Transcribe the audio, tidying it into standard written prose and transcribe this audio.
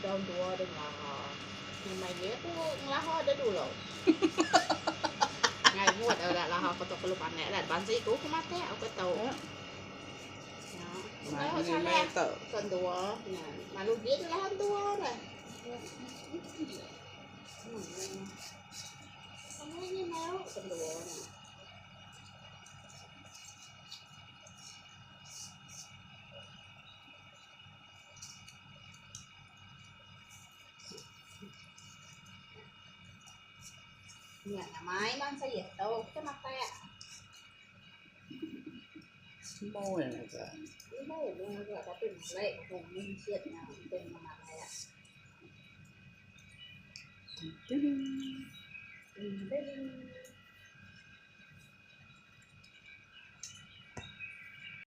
Daun tua deh ngelaha. Nyamai agi aku ngelaha deh dulu. Ngai mut dak laha ko tu kelu pandai dak bansi ku ku matik ku tu. Nya. Salah tua nya. Malu gin laha tua deh. Sama nya mau tua nya. Nya nyamai bansa iya tu kita makai. Semua mega. Semua mega tapi malai ko mungkin nya penting malai. Ting. Ting.